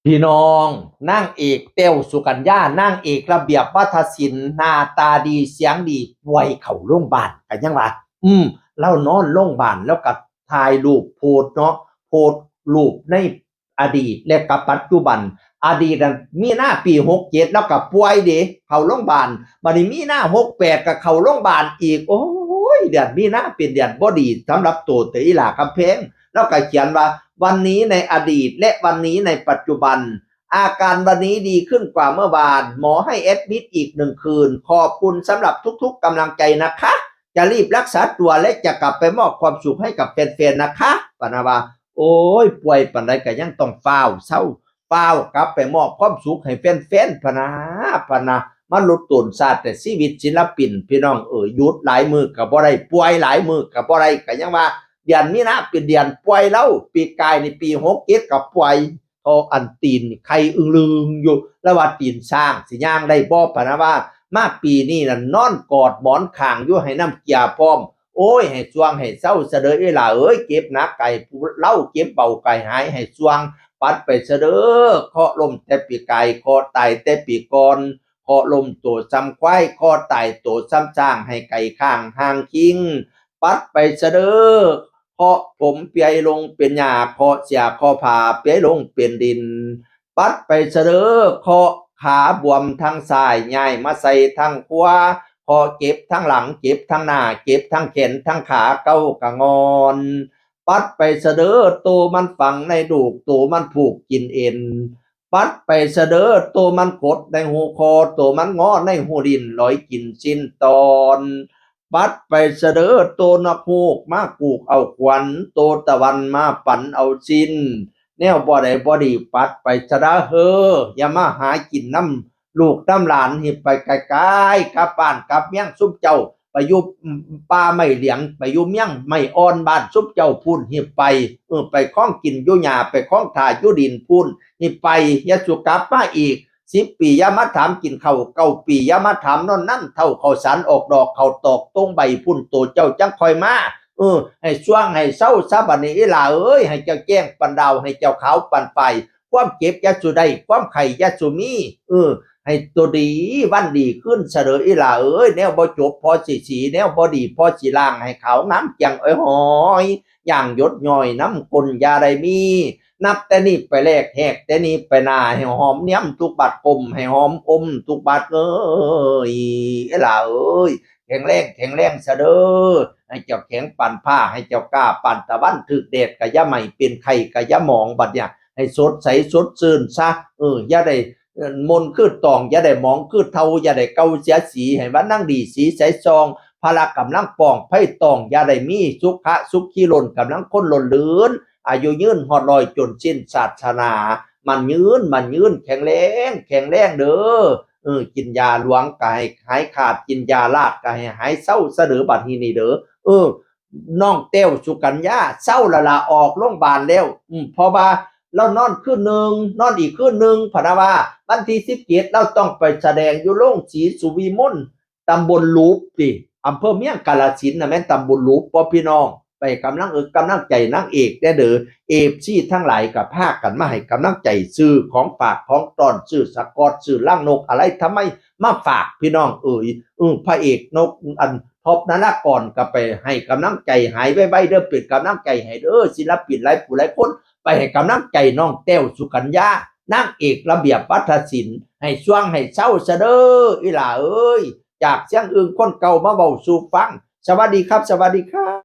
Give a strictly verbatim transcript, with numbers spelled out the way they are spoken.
พี่น้อง นางเอกแต้วสุกัญญา นางเอกระเบียบวาทศิลป์ หน้าตาดี เสียงดี ป่วยเข้าโรงบาล ก็ยังว่า อืม ลาวนอนโรงบาล แล้วก็ถ่ายรูปโพสต์เนาะ โพสต์รูปในอดีตและกับปัจจุบัน อดีตนั้นมีนาปีหกเจ็ด แล้วก็ป่วยเด้ เข้าโรงบาล บัดนี้มีนาหกแปด ก็เข้าโรงบาลอีก โอ้ย เดือนมีนาเป็นเดือนบ่ดีสำหรับตัวเต๋ออีหล่าคำแพง แล้วก็เขียนว่า วันนี้ในอดีตและวันนี้ในปัจจุบัน อาการวันนี้ดีขึ้นกว่าเมื่อวาน หมอให้แอดมิดอีกหนึ่งคืน ขอบคุณสำหรับทุกๆกำลังใจนะคะ จะรีบรักษาตัวและจะกลับไปมอบความสุขให้กับแฟนๆนะคะ พะนะว่า โอ้ย ป่วยปานใดก็ยังต้องฟ้าวเซา ฟ้าวกลับไปมอบความสุขให้แฟนๆ พะนะ พะนะ มาลดตนซาแต่ชีวิตศิลปิน พี่น้องเอ๋ย หยุดหลายมื้อก็บ่ได้ ป่วยหลายมื้อก็บ่ได้ ก็ยังว่า เดือนมีนาเป็นเดือนป่วยลาว ปีกายนี่ปีหกเจ็ดก็ป่วย เทาะอันตีนไข่อึ่งลึงอยู่ แล้วว่าตีนช้างสิย่างได้บ่ พะนะว่า มาปีนี้น่ะนอนกอดหมอนข้างอยู่ ให้น้ำเกลือพร้อม โอ้ย ให้ส่วงให้เซาซะเด้ออีหล่าเอ๋ย เจ็บหนักก็ให้ผู้ลาวเจ็บเบาก็ให้หาย ให้ส่วงปัดไปซะเด้อ เคราะห์ล้มแต่ปีกาย เคราะห์ตายแต่ปีก่อน เคราะห์ล้มโตส่ำควาย เคราะห์ตายโตส่ำช้าง ให้ไกลข้างห่างคิง ปัดไปซะเด้อ เคราะห์ผมเปียลงเป็นหญ้า เคราะห์เสื้อเคราะห์ผ้าเปียลงเป็นดิน ปัดไปซะเด้อ เคราะห์ขาบวมทางซ้าย ย้ายมาใส่ทางขวา เคราะห์เจ็บทางหลัง เจ็บทางหน้า เจ็บทางแขนทางขา เกากะงอน ปัดไปซะเด้อ โตมันฝังในดูก โตมันผูกกินเอ็น ปัดไปซะเด้อ โตมันขดในหูคอ โตมันงอในหูลิ้น ลอยกินสิ้นตอน ปัดไปซะเด้อ โตนกฮูกมากูกเอาขวัญ โตตะวันมาปันเอาสิ้น แนวบ่ได้บ่ดีปัดไปซะเด้อเฮ้อ อย่ามาหากินนำลูกนำหลาน ให้ไปไกลๆ กลับบ้านกลับเมือง ซุมเจ้าไปอยู่ป่าไม้เหลียง ไปอยู่เมืองไม้อ่อน บ้านซุมเจ้าพู้น ให้ไป เออ ไปคลองกินอยู่หญ้า ไปคลองถ่าอยู่ดินพู้น ให้ไป อย่าสู่กลับมาอีก สิบปีอย่ามาถามกินข้าว เก้าปีอย่ามาถามนอน นั่นเฒ่าข้าวสารออกดอก ข้าวตอกตรงใบพู้น โตเจ้าจั่งค่อยมา เออ ให้ส่วงให้เซาซะบัดนี้อีหล่าเอ๋ย ให้เจ้าแจ้งปานดาว ให้เจ้าขาวปานฝ้าย ความเจ็บอย่าสู่ได้ ความไข้อย่าสู่มี เออ ให้ตัวดีวันดีคืนซะเด้ออีหล่าเอ๋ย แนวบ่จบพอสิสี แนวบ่ดีพอสิล้าง ให้ขาวงามแจ่งอ้อยหอย อย่างหยดย้อยน้ำก้นอย่าได้มี นับแต่นี้ไปแลแหกแต่นี้ไปหน้า ให้หอมเนียมทุกบาด ก้มให้หอมอมทุกบาดเอ้ย อีหล่าเอ๋ย แข็งแรงแข็งแรงซะเด้อ ให้เจ้าแข็งปานผ้า ให้เจ้ากล้าปานตะวัน ถืกแดดกะอย่าไหม้ เป็นไข้กะอย่าหมอง บัดเนี่ย ให้สดใสสดชื่นซะ เออ อย่าได้ เอ่อ มนคือตอง อย่าได้หมองคือเทา อย่าได้เก่าเสียสี ให้วันนั่งดีสีใสซอง พละกำลังป้อง ไพ่ตอง อย่าได้มี สุขะสุขีล้น กำลังคนล้นเลือน อายุยืนฮอดร้อยจนสิ้นศาสนา มันยืน มันยืน แข็งแรง แข็งแรงเด้อ เออ กินยาหลวงก็ให้หายขาด กินยาลาดก็ให้หายเซาซะเด้อ บัดนี้นี่เด้อ เออ น้องแต้วสุกัญญา เซาและล่ะ ออกโรงบาลแล้ว อืม เพราะว่าลาวนอนคืนหนึ่ง นอนอีกคืนหนึ่ง พะนะว่า วันที่สิบเจ็ดลาวต้องไปแสดงอยู่โรงศรีสุวิมล ตำบลหลุบติ อำเภอเมืองกาฬสินธุ์น่ะ แม่นตำบลหลุบบ่พี่น้อง ไปกำลังเอิกกำลังใจนางเอกแด่เด้อ เอฟซีทั้งหลายก็พากันมาให้กำลังใจ ซื้อของฝากของต้อน ซื้อสะกอต ซื้อรังนกอะไรทำไมมาฝากพี่น้องเอ๋ย เออ พระเอกนก อัน ท็อปนารากรก็ไปให้กำลังใจหายไวๆเด้อ เป็นกำลังใจให้เด้อ ศิลปินหลายผู้หลายคน ไปให้กำลังใจน้องแต้วสุกัญญา นางเอกระเบียบวาทศิลป์ ให้ส่วงให้เซาซะเด้อ อีหล่าเอ๋ย จากเสียงอึ่งคนเก่ามาเว้าสู่ฟัง สวัสดีครับ สวัสดีครับ